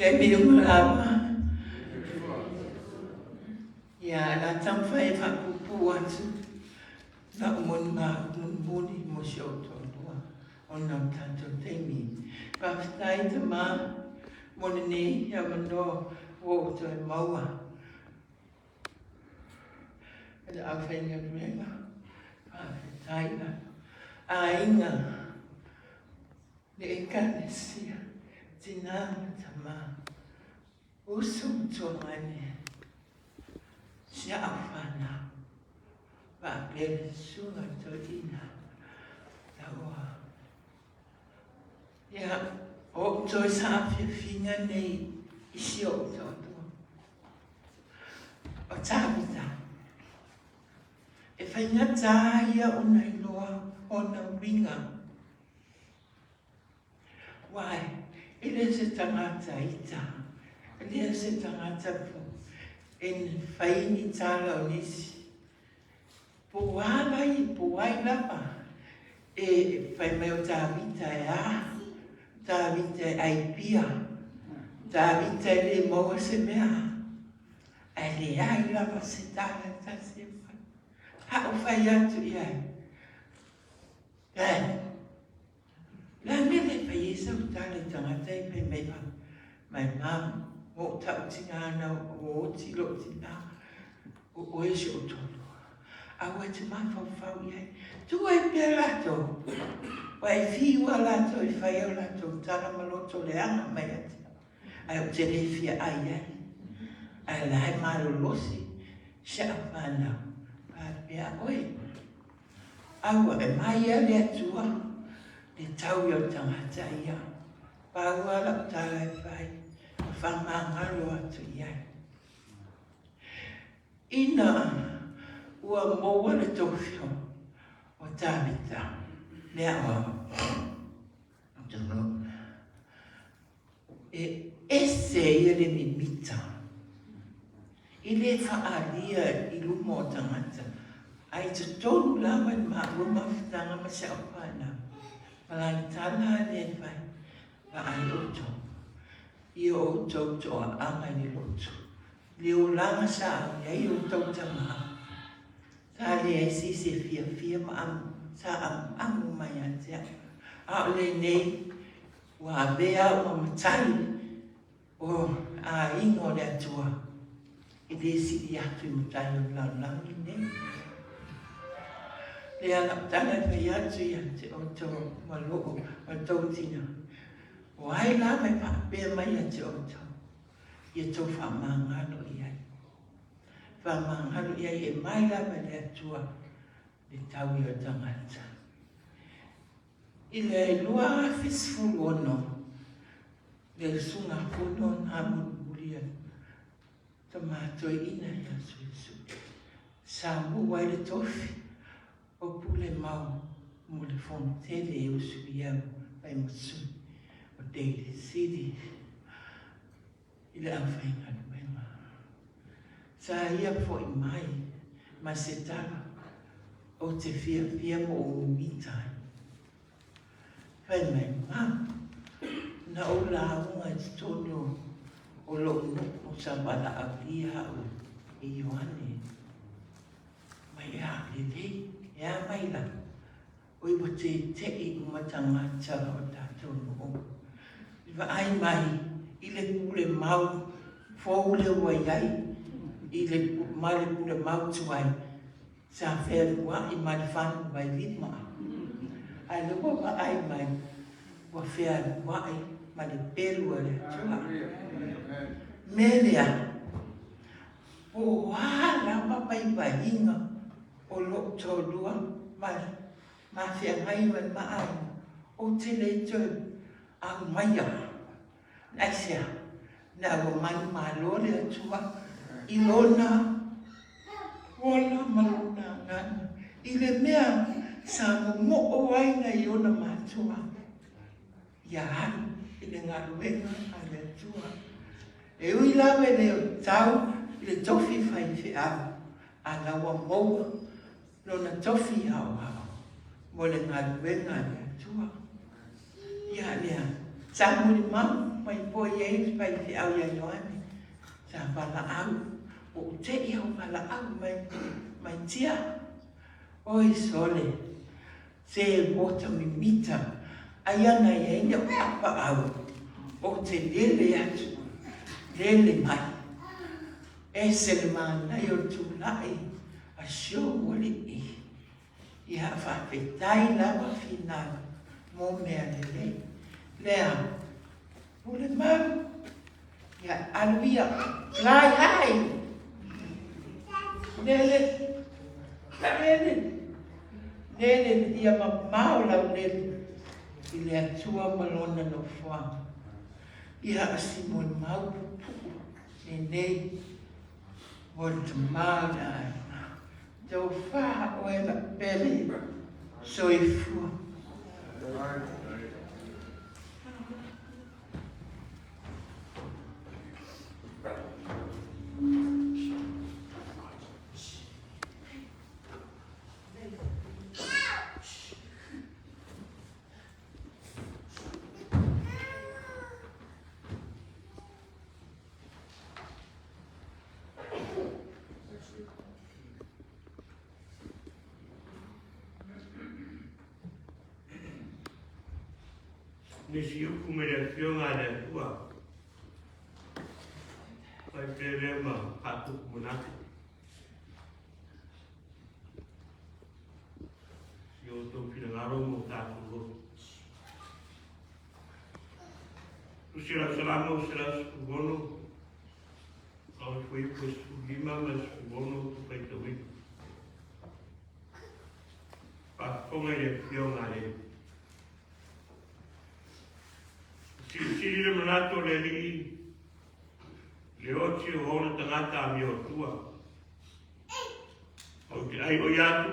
Taimi uma lava. Ia, o le a taumafai e faapuupuu atu lau molimau mulimuli mo si ou toalua ona o le tatou taimi. Faafetai Tama mo lenei avanoa ua ou toe maua e le aufaigaluega. Faafetai lava. Aiga le Ekalesia, tina ma tama, uso ma tuagane, si au fanau, faapea le susuga toeaina taua. Ia, o ou toe saafiafiga nei i si ou toalua. O Tavita, e faigata ia ona iloa ona uiga. Aua e le o se tagata ita, e le o se tagata e fai ni tala o nisi. Po o a lai, po o ai lava e fai mai o Tavita e a, Tavita e ai pia, Tavita e le maua se mea, ae leai lava se tala e tasi e fai. A ou fai atu i ai, Dad, o le a le mea e fai ai sau tala i tagata e fai mai fa my mom, ua ou taʻutina ana ua oti loʻu tina, o ʻoe si ou toalua. A ua te mafaufau i ai. Tuu ai pea latou, ua e fiu lava latou e fai au latou tala ma loto leaga mai ia te au, ae ou te le fia ʻai ai. Ae la e malolosi si au fanau, faapea ʻoe. A ua e mai ia le Atua le tau i o tagata ia. Pau lava lau tala e fai, ma faamagalo atu i ai. Ina ua maua le tofi o Tavita, le aoao, E ese ia le mimita e le faaalia i luma o tagata, a i totonu lava i maua mafutaga ma si au fanau, ma lana tala lea e fai, Vaai outou i o outou toaaga i le lotu, le olaga sa au i ai outou tama, sa leai se isi e fiafia ma sa amuamu mai ia te au, a o lenei Ua avea au ma matai o aiga o le Atua e le sili atu i matai o le lalolagi lenei. Lea lau tala e fai atu ia te outou ma lou ma tou tina, o ai lava e faapea mai ia te outou, ia tou faamagalo i ai. Faamagalo i ai e mai lava i le Atua le tau i o tagata. I le 2016, le usugafono na mulimuli a Tama Toeaina ia Suesue, sa maua ai le tofi o Pule Mau mo le fono tele e usuia ai ma sui o Daly City i le aufaigaluega. Sa ia foi mai ma se tala ou te fiafia ma ou mimita ai. Fai mai, Ma, na ou lauga i totonu o lou nuu sa valaaulia au e Ioane. Mai e a lelei, e a mai la? Oi ua teteʻi uma tagata o tatou nuu i vaai mai i le pule mau fou lea ua i ai i le ma le pule mau tuai sa fealuaʻi ma le fanumailima ae lea ua vaai mai ua fealuaʻi ma le pelu a le Atua. Mea lea, po o a lava vaivaiga o lou toalua ma ma feagai ma le maaiga, ou te le toe aumaia. Aisea? Na ua manumalo le Atua i lona ola ma lona agaga i le mea sa momoo ai nai ona matua ia alu i le galuega a le Atua. E ui lava e le o tau i le tofi faifeau, a la ua maua lona tofi aoao mo le galuega a le Atua. Ia lea, Sa molimau mai foi ai le faifeau ia Ioane, sa valaau, ua ou te'i au valaau mai, mai tia. Oi sole, se ota mimita, ai ana i ai ni au apaau, ou te lele atu, lele mai. Ese le manaia o le tulai a si ou alii. Ia faafetai lava Finau mo mea lelei. Lea, pule mau, ia alu ia, fly high! Lele, lele, lele, ia mamao lau lele i le Atua ma Lona nofoaga. Ia si molimau puupuu lenei mo le tama o le aiga. Tofa oe la pele. Soifua. Nisi upu mai le Afioga a le Atua, fai pea lea ma faatupu manatu. Si o outou finagalo ma o tatou loto. Tusi lau Salamo 116, Ao le fuaiupu e 15 ma le 16 ou te faitauina. Faafofoga i le Afioga a le Alii. Silisili le manatu o le Alii, le oti o ona tagata amiotua. Ou te ai oi atu,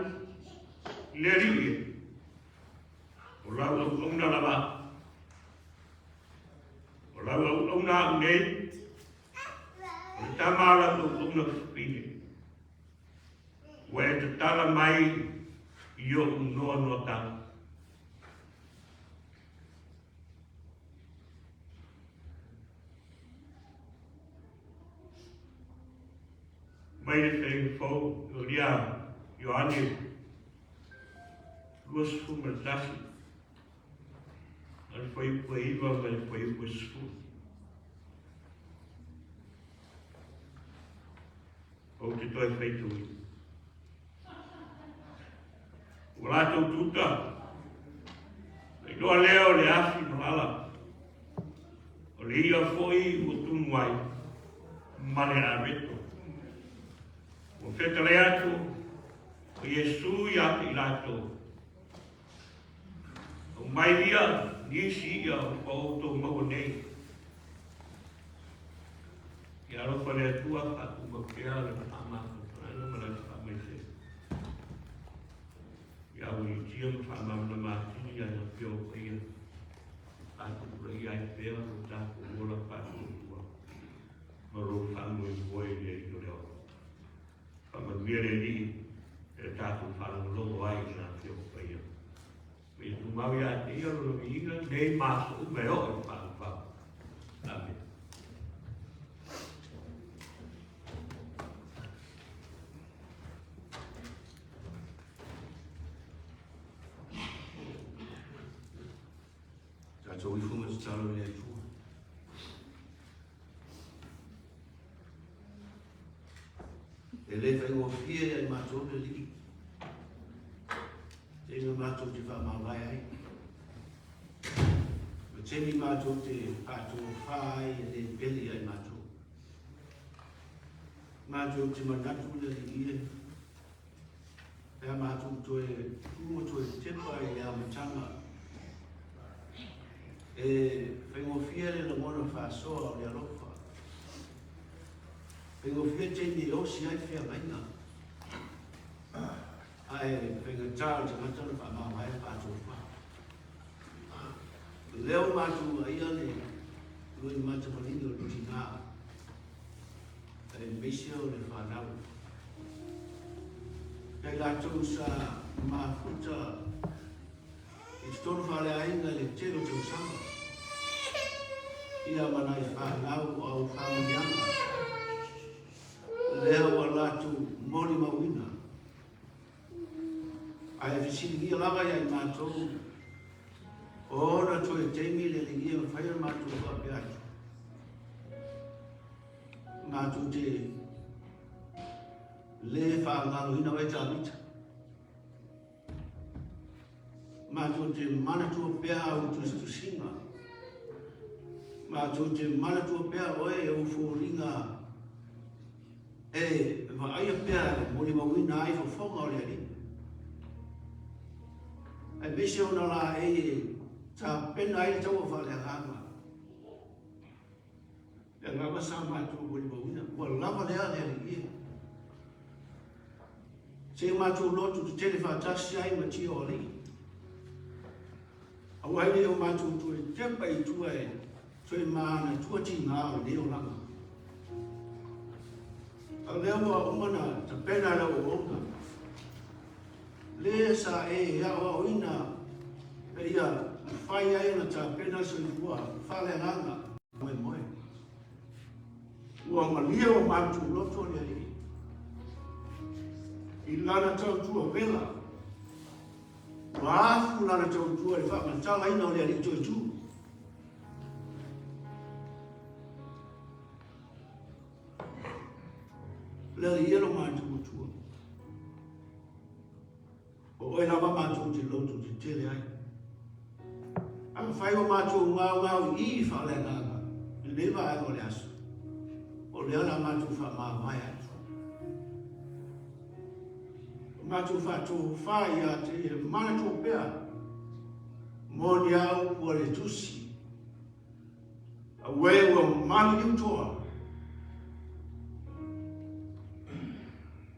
le Alii e, o lau auauna lava. O lau auauna au nei, O le tama a lau auauna fafine, ua e tatala mai i oʻu noanoatanga. Mai le Feaiga Fou, o lia Ioane 21, o le fuaiupu e 9 ma le fuaiupu e 10. Ou te toe faitauina. Ua latou tuta, na iloa lea o le afi malala, o le ia foi ua tunu ai ma le aveto. Ua fetalai atu o Iesu ia te i latou. Aumai ia nisi ia ua outou maua nei. Ia alofa le Atua faatumau pea lana faamafanafanaga ma lana faamaisega. Ia aualiitia ma faamalamalama atili ana Afioga Paia, faatupulaia ai pea lo tatou ola faatuatua ma lou faamoemoe i le Alii o le ola. Faamanuia le Alii e le tatou faalogologo ai i lana Afioga Paia. Ma ia tumau ia te ia lona viiga nei ma aso uma e oo i le faavavau. Amene. Tatou ifo ma tatalo i le Atua. E le faigofie ia i matou le Alii. Teina matou te faamavae ai. Ma taimi matou te faatofa ai e le pele ia i matou. Matou te manatu le Alii e. Pe a matou toe tu ma toe tepa i le amataga, e faigofie le lagona faasoa o le alofa. Faigofie taimi e osi ai feagaiga, ae faigata le tagata ona faamavae faatofa. O lea ua matou vaaia le loimata maligi o le tina, aemaise o le fanau. Ia i latou sa mafuta i totonu faaleaiga i le tele o tausaga. Ia ma nai fanau o au faamanuiaga, lea ua latou molimauina. Ae fesiligia lava ia i matou, ona toe taimi le Alii e mafai ona matou faapea atu. Matou te le faagaloina oe Tavita. Matou te manatua pea au tusitusiga. Matou te manatua pea oe e ou foliga e vaaia pea e molimauina ai fofoga o le Alii. Aemaise ona laei e tapena ai le taua faaleagaga. Le agaga sa matou molimauina, ua lava lea le Alii e. Se i matou loto tetele faatasi ai ma tia o alii. Aua ai le o matou toe tepa i tua e toe manatua tigā o lenei olaga. A o lea ua uma na tapena e lau auauna, le sa e aoaoina e ia mafai ai ona tapena le soifua faaleagaga moemoe. Ua malie o matou loto le Alii i lana tautua wela. Ua afu lana tautua i le faamatalaina o le Alii Toetū. Le Alii e lo matou Atua. O oe lava matou te loto tetele ai. Afai o matou gaogao i i faaleagaga i lenei vaega o le aso, o lea o le a matou faamavae atu. O matou faatofa ia te ia manatua pea mo ni a upu a le Tusi. Auē ua maliliu toa,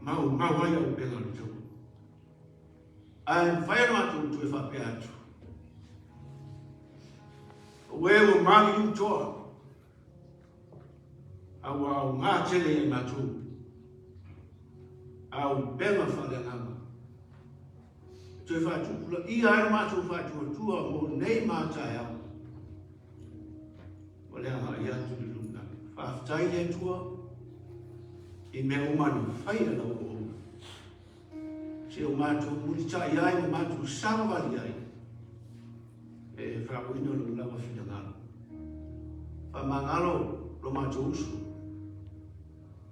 maumau ai auupega o le taua. Ae mafai ona matou toe faapea atu, Auē ua maliliu toa, a ua aoga tele ia i matou auupega faaleagaga. E toe faatupulaia ai lo matou faatuatua mo nei ma taeao. O le agai atu i le lumanai. Faafetai le Atua i mea uma na fai e lau auauna. Se o matou mulitai ai ma matou savavali ai e faauina lou lava finagalo. Faamagalo lo matou uso.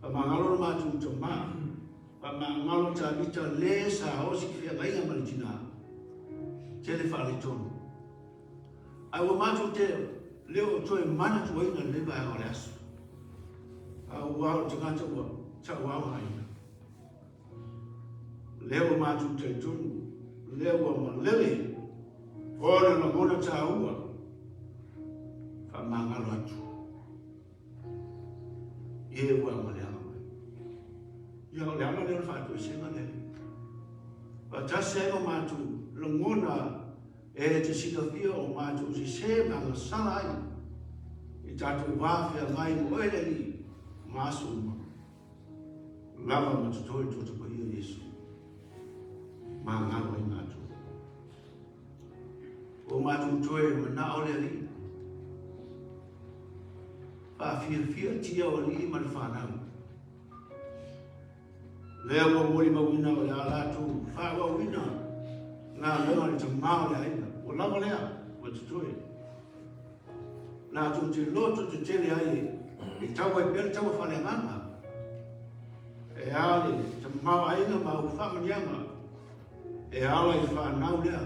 Faamagalo lo matou tamā. Faamagalo Tavita le sa osi feagaiga ma le tinā. Tele faaletonu. Ae ua matou te le o toe manatuaina lenei vaega o le aso. A ua o le tagata ua tauaogaina. Lea ua matou talitonu, lea ua malele ona lagona taua faamagalo atu. Ie ua maleaga mai. Ia o le ala lea o le faatoesega lea. Faatasi ai ma matou lagona e te silafia o matou sese ma agasala ai i tatou va feagai ma oe le Alii ma aso uma. Lava ma totoe le Toto Paia Iesu. Magalo ai matou. O matou toe manao le Alii. Faafiafia tia o alii ma le fanau. Lea ua molimauina o le a latou faaauauina galuega a le tamā o le aiga. Ua lava lea, ua totoe. Latou te loto tetele ai e tau ai pea le taua faaleagaga. E a le tamaoaiga ma au faamanuiaga e ala i fanau lea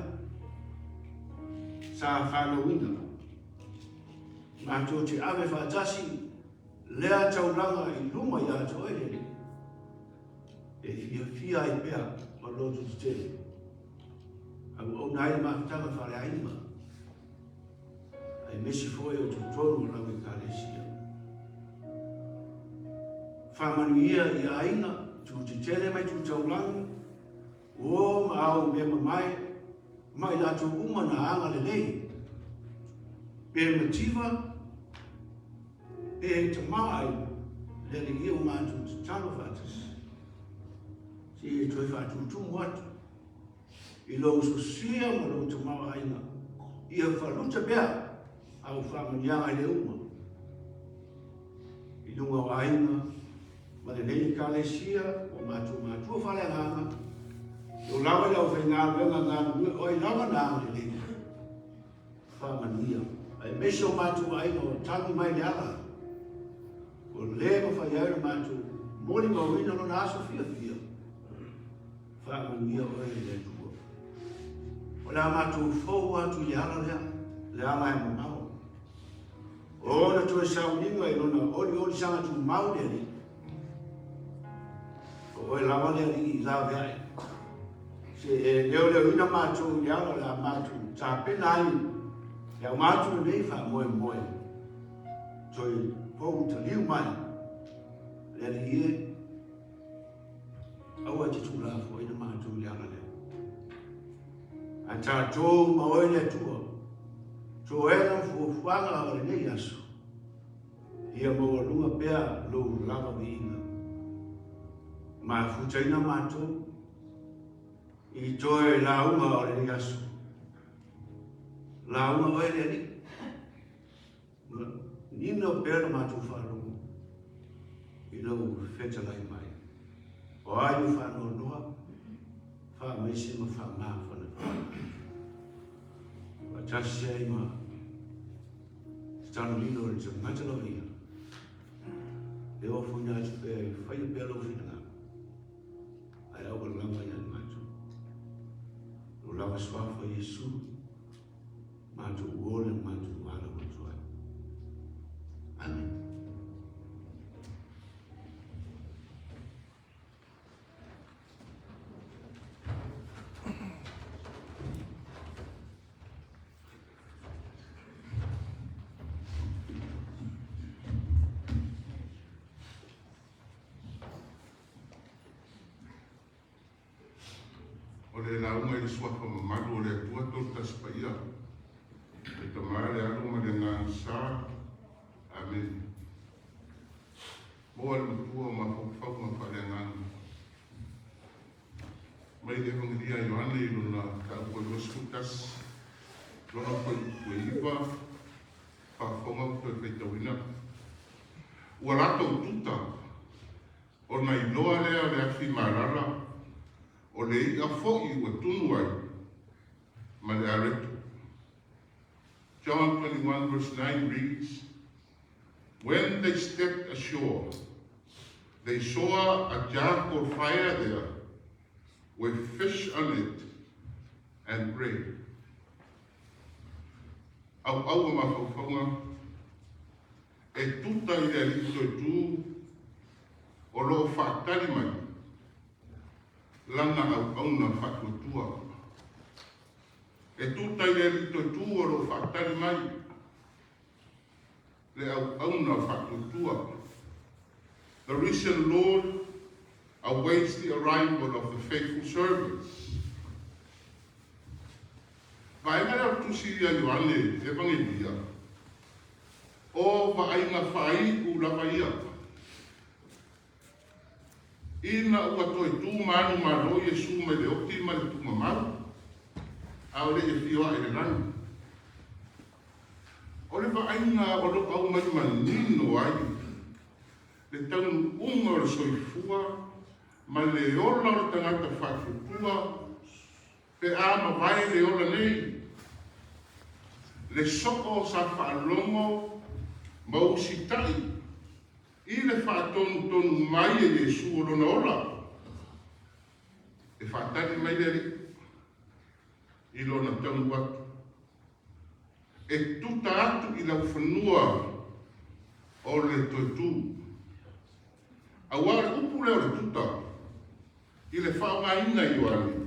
sa fanauina. Matou te ave faatasi lea taulaga i luma ia te oe le Alii, e fiafia ai pea ma loto tetele. Auauna ai le mafutaga faaleaiga, aemaise foi o totonu o lau Ekalesia. Faamanuia i aiga, tu tetele mai tu taulagi, uo ma au mea mamae, ma i latou uma na agalelei, pe mativa, pe tamaoaiga, le Alii o matou tatalo faatasi, se i e toe faatutumu atu i lou usosia ma lou tamaoaiga, ia faluta pea au faamanuiaga i le uma. I luga o aiga ma lenei Ekalesia ua matou matua faaleagaga, e o lava i le aufaigaluega galulue o ai lava na agalelei. Faamanuia, aemaise o matou aiga o tagi mai le ala, ua le mafai ai ona matou molimauina lona aso fiafia. Faamanuia oe e le Atua. O le a matou fou atu i le ala lea, le ala e mamao. O ona toe sauniga i lona olioli saga tumau le Alii. O oe lava le Alii i laveai. Se e leoleoina matou i le ala o le a matou tapena ai le auma atu lenei faamoemoe. Toe pou taliu mai le Alii e. Aua e te tuulafoaina matou i le ala lea. Ae tatou ma oe le Atua, toega ma fuafuaga o lenei aso, ia maualuga pea lou lava viiga. Mafutaina matou i toe lauga o lenei aso. Lauga oe le Alii. Nina pea le matou faalogo i lou fetalai mai. O ai o faanoanoa, faamaise ma faamafanafana. Faatasi ai ma tatalo lilo i le tagata lava ia. E ofoina atu pea e faia pea lou finagalo. Ae aua lava ia matou. Lou lava suafa Iesu. Matou ola matou valaau atu ai. Amene. O le lauga i le Suafa mamalu o le Atua Tolutasi Paia, le Tama, le Alo ma le Agaga Sa. Amene. Moa le Matua o mafaufauga faaleagaga. Mai le Evangelia a Ioane i lona taua 21, lona fuaiupu e iva, faafofoga ua toe faitauina. Ua latou tuta Ona iloa lea o le afi malala, o le iʻa foi ua tunu ai ma le areto. John 21 verse 9 reads, When they stepped ashore, they saw a charcoal fire there with fish on it and bread. Auau o mafaufauga E tuta i le Alii Toetū o lo o faatali mai lana auauna faatuatua. E tuta i le Alii Toetū o lo o faatali mai le auauna faatuatua. The risen Lord awaits the arrival of the faithful servants. Vaega lea o le Tusi ia Ioane Evangelia, o vaaiga faaiu lava ia. Ina ua toe tu manumalo Iesu mai le oti ma le tuumamau, a o le i afio ae i le lagi. O le vaaiga o lo o aumai manino ai le taunuuga o le soifua ma le ola o le tagata faatuatua Pe a mavae le ola nei, le soo sa faalogo ma usitai i le faatonutonu mai e Iesu o lona ola, e faatali mai le Alii i lona taunu atu, e tuta atu i laufanua o le Toetū. Aua o le upu lea o le tuta, i le faaaogaina i Ioane,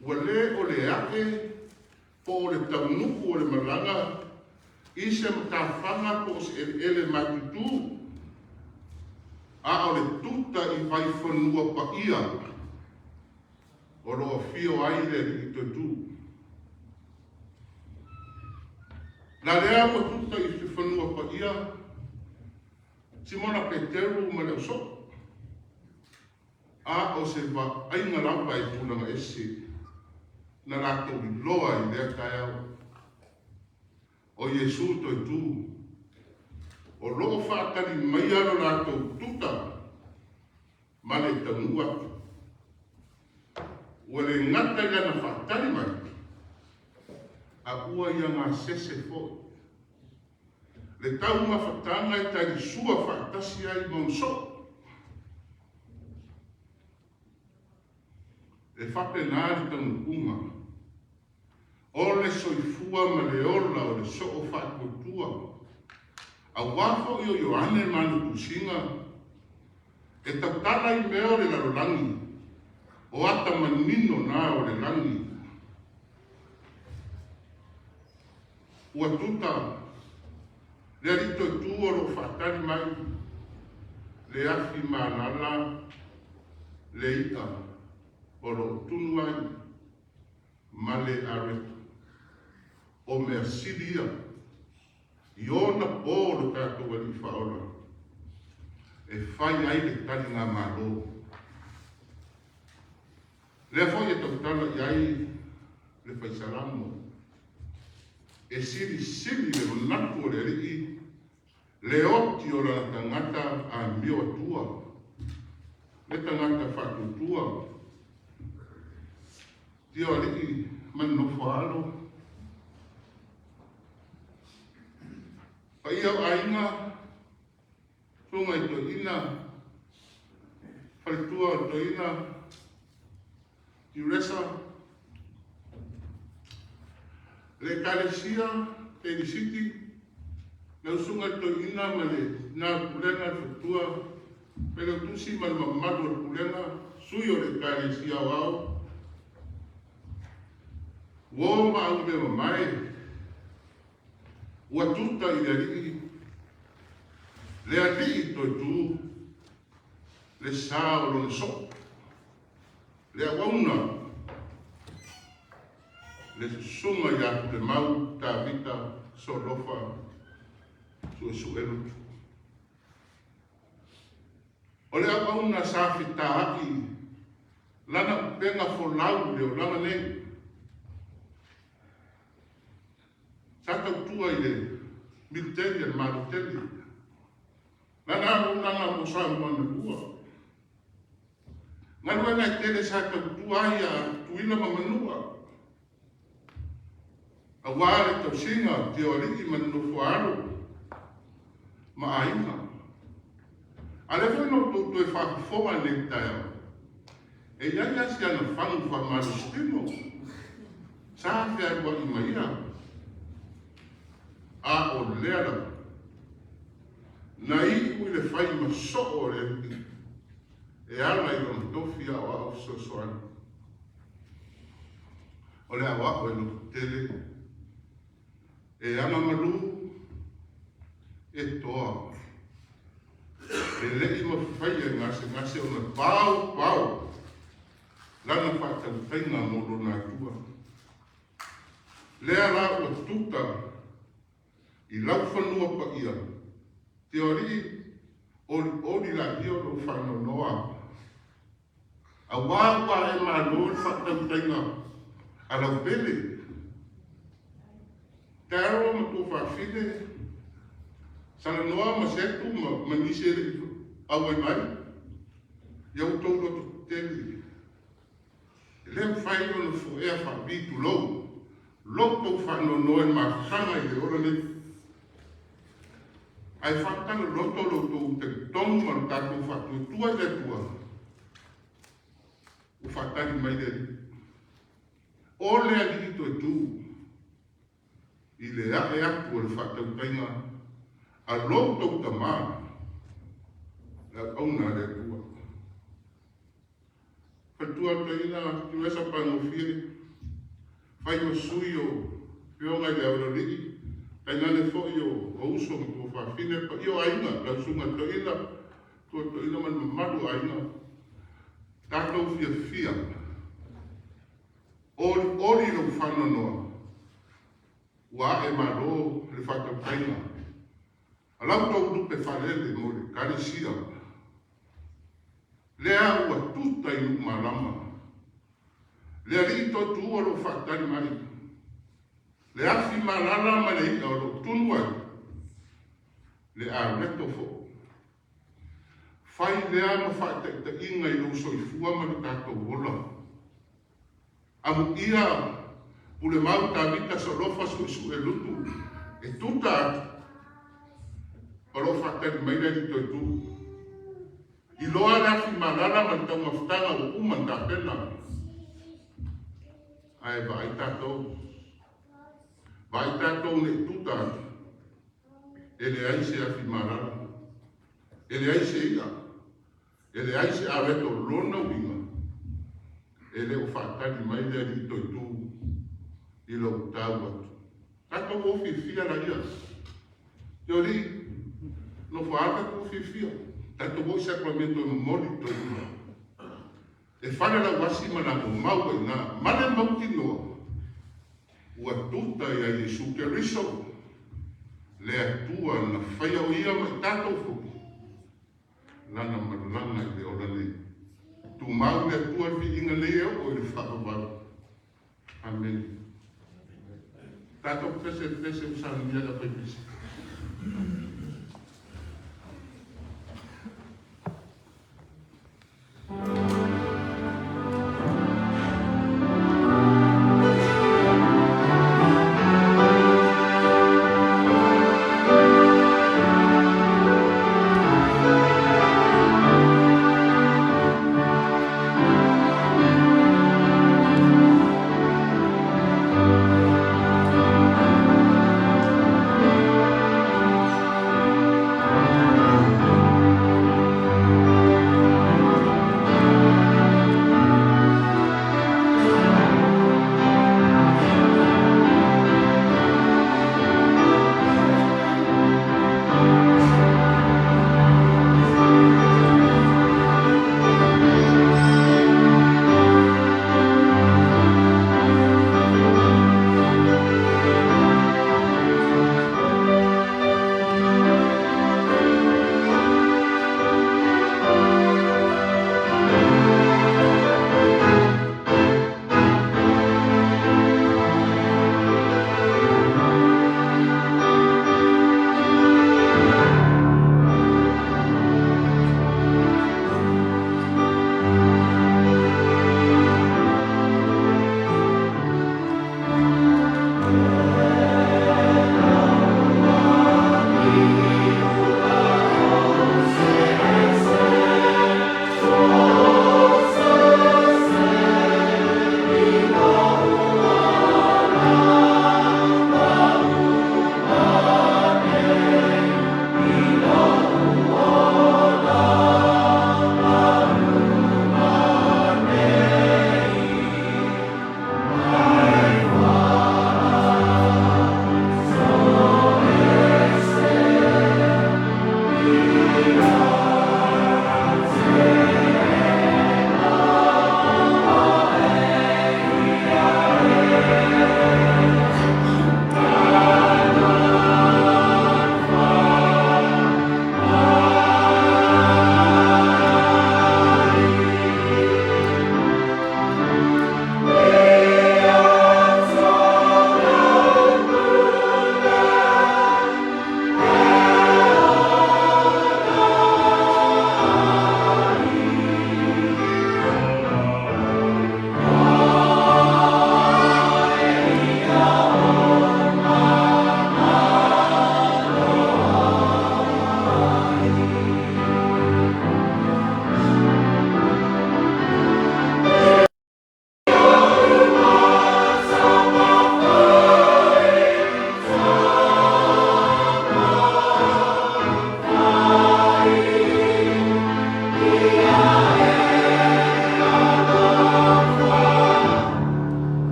ua le o le a'e po o le taunuu o le malaga i se matafaga po o se eleele matutu, a o le tuta i vaifanua paia o lo o afio ai le Alii Toetū. Na lea ua tuta i se fanua paia, Simona Peteru ma le ausoo, a o se vaaiga lava e tulaga ese na latou iloa i lea taeao. O Iesu toe tu. O lo o faatali maia lo latou tuta ma le taunuu atu. Ua le gata i lana faatali mai, a ua ia gasese foi. Le taumafataga e talisua faatasi ai ma ona soo. E faapena le taunuuga o le soifua ma le ola o le soo faatuatua, auā foi o Ioane ma ana tusiga e tautala i mea o le lalolagi, o ata manino na o le lagi. Ua tuta le alii toetu o lo o faatali mai le afi malala le i'a o lo o tunu ai ma le areto. O mea sili ia i ona po lo tatou Alii Faaola e fai ai le taligamalo. Lea foi e tautala i ai le Fai Salamo, E silisili le manatu o le Alii le oti o lana tagata amio atua, le tagata faatuatua. Tio Alii ma le nofo alo. Paia o aiga, susuga i toeaina, faletua o toeaina, Tiuresa, le Ekalesia Pelisiti, le usuga i toeaina ma le tina o le pulega, le faletua, Failautusi ma le mamalu o le pulega, sui o le Ekalesia Aoao, uo ma aumea mamae, ua tuta i le Alii, le Alii toe tu, le sa o lona soo, le auauna, le susuga ia Pulemau Tavita Solofa Suesue Lutu. O le auauna sa fetaai lana upega folau i le olaga nei. Sa tautua i le militeli a le Malo tele. Lana auaunaga mo Samoa na lua. Galuega e tele sa tautua ai a Tutuila ma Manua. Auā le tausiga o Tioalii ma le Nofoaalo ma aiga. A lea foi na outou toe faafofoga i lenei taeao, e i ai lava si ana fagu faamalositino sa fealuai ma ia, a o lea lava na iu i le fai ma soo o le Alii e ala i lona tofi aoao fesoasoani. O le aoao e lototele, e agamalu, e toa, e le i mafai e gasegase ona paopao lana faatautaiga mo lona Atua. Lea la ua tuta i laufanua paia, Teoalii, olioli laia o lou faanoanoa. Auā ua ae malo le faatautaiga a lau pele. Taeao ma tuafafine, Salanoa ma Setu ma nisi e le i auai mai, ia outou loto tetele. E le mafai ona foea faapi tulou lo outou faanoanoa i le mafutaga i le ola nei. Ae faatala loto lo outou talitonu ma lo tatou faatuatua i le Atua, ua faatali mai le Alii. O le Alii toe tu i le ae atu o le faatautaiga a lo outou Tama, le auauna a le Atua. Faletua Toeaina Tuesa Pagofie, fai ma sui o Fioga i le Aolalii, tainane foi o uso ma tuafafine, paia o aiga, lau susuga Toeaina, tua Toeaina ma le mamalu o aiga, tatou fiafia, olioli lou faanoanoa, ua ae malo le faatautaiga a lau tou lupe faalele mo le Ekalesia. Lea ua tuta i Nuumalama, le alii toetu o lo o faatali mai, le afi malala ma le i'a o lo o tunu ai. Le areto foʻi. Fai lea ma faataitaiga i lou soifua ma lo tatou ola. Amuia Pulemau Tavita Solofa Suesue Lutu e tuta atu o lo o faatali mai le Alii Toetū. Iloa le afi malala ma le taumafataga ua uma ona tapena. Ae vaai tatou. Vaai tatou ne i tuta atu e leai se afi malala, e leai se i'a, e leai se areto lona uiga, e le o faatali mai le Alii Toetū i lou tau atu. Tatou o fiafia laia. Te alii, nofo a tatou fiafia. Tatou o i Sacramento e momoli i Toetū. E fale lauasi ma lagomau ai ina, ma le mautinoa, ua tuta ia Iesu Keriso, le Atua na faia o Ia ma i tatou foi, Lana malaga i le ola nei. Tumau le Atua le viiga nei e oo i le faavavau. Amene. Tatou pese pese ua saunia le aufaipese.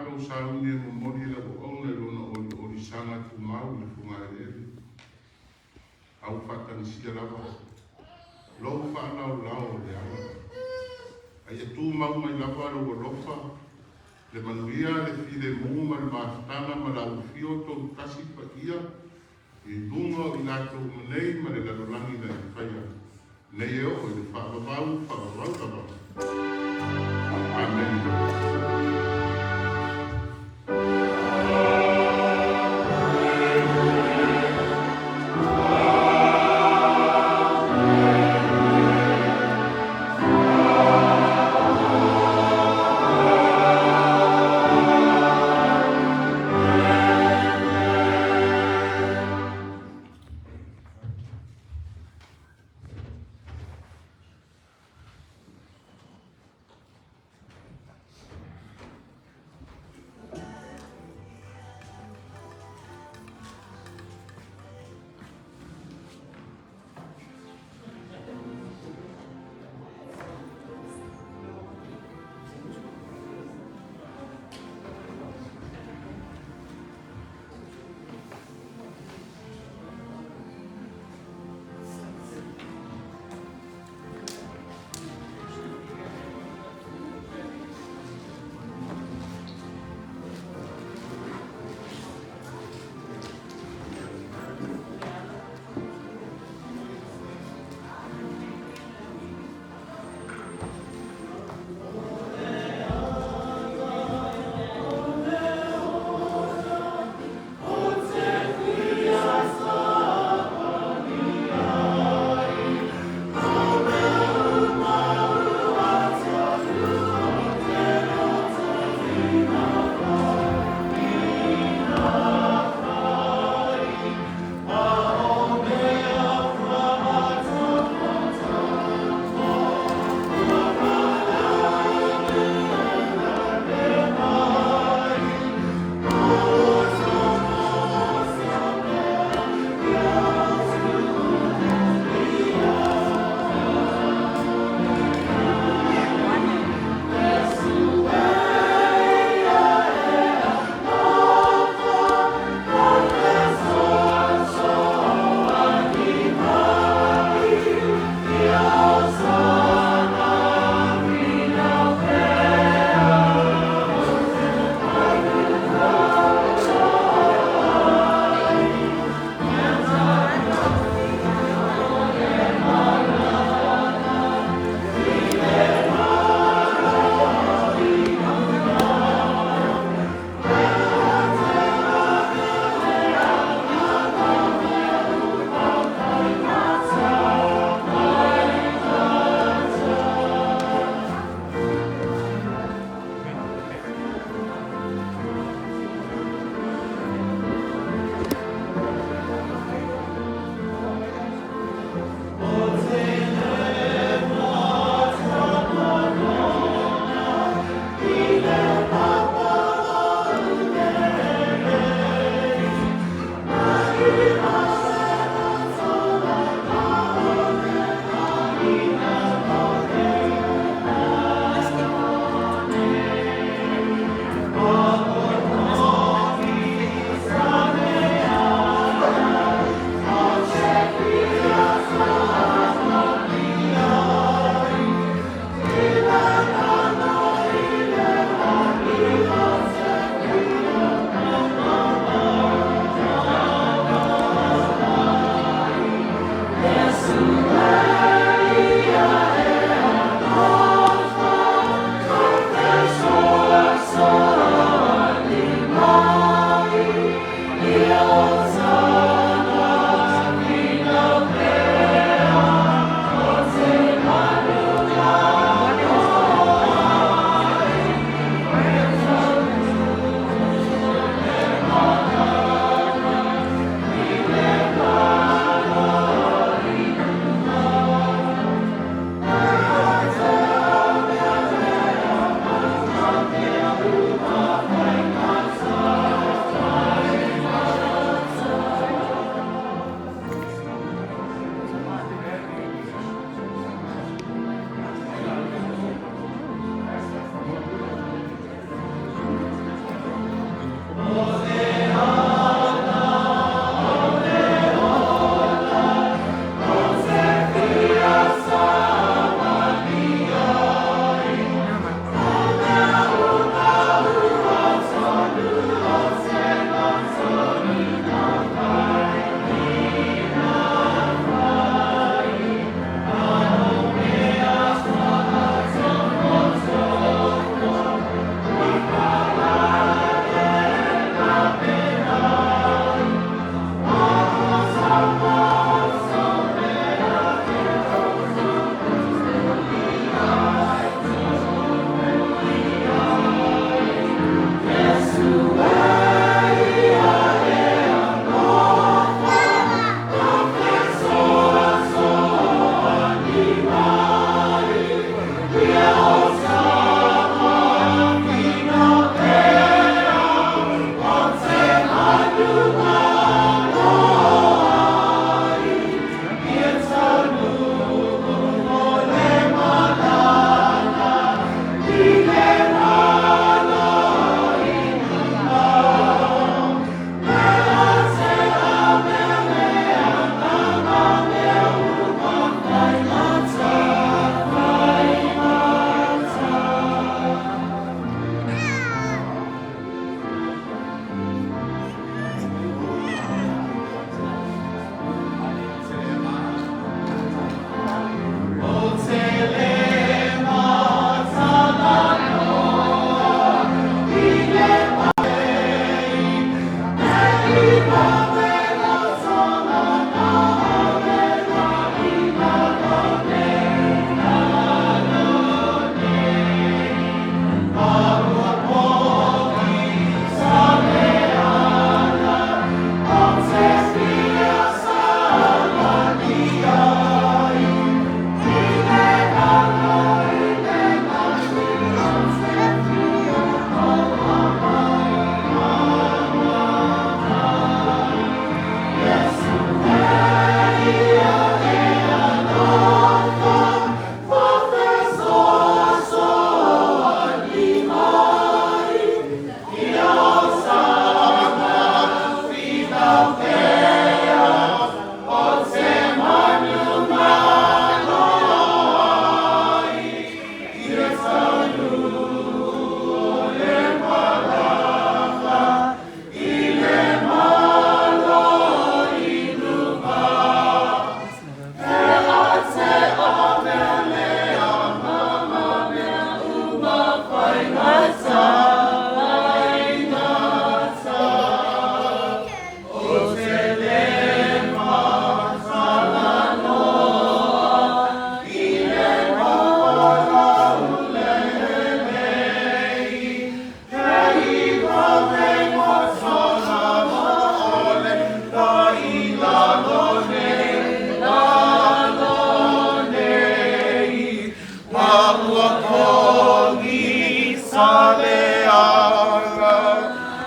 matou sauni e momoli i le auaunaga i Lona oliolisaga tumau i le fogaeleele. A ua faatagisia lava lou faalaolao o le ala. A ia tumau mai lava lou alofa, le manuia, le filemu ma le mafutaga ma le alofio toalutasi paia i luga o i latou uma nei ma le lalolagi na e faia nei e oo i le faavavau faavavau lava. Amene.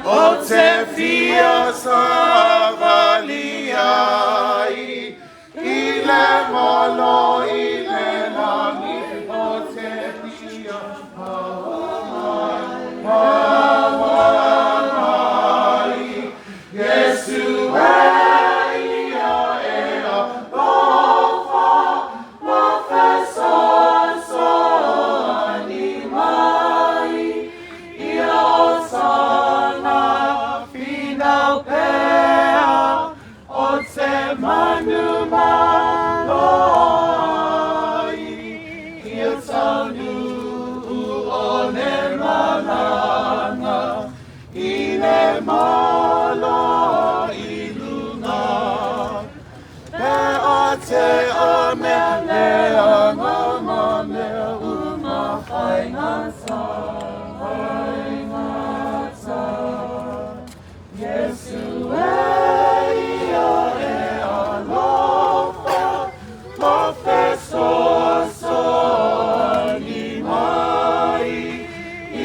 O te fia savali ai, i le malo i le lagi, o te fia paua mai, Iesu e ia e alofa, ma fesoasoani mai, ia osana finau pea, o te manu malo ai, ia taunu o le malanga, i le malo i luga. Pe o te o mea lea ngā ngā mea uma whaingata, whaingata. Iesu e ia e alofa, ma fesoasoani mai,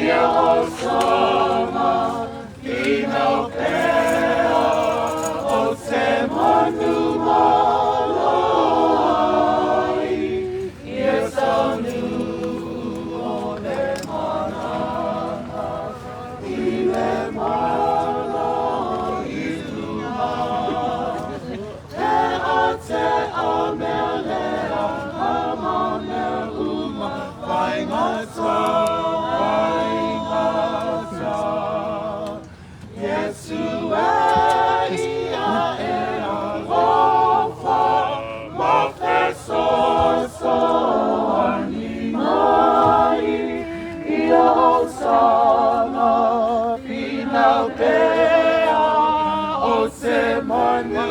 ia osana finau pea, o te manu malo ai, ia taunu o le malanga, i le malo i luga. Te o te a mea lea, a ma mea uma, whaingata, whaingata. Iesu e ia e alofa, ma fesoasoani mai, ia osana finau pea, o te manu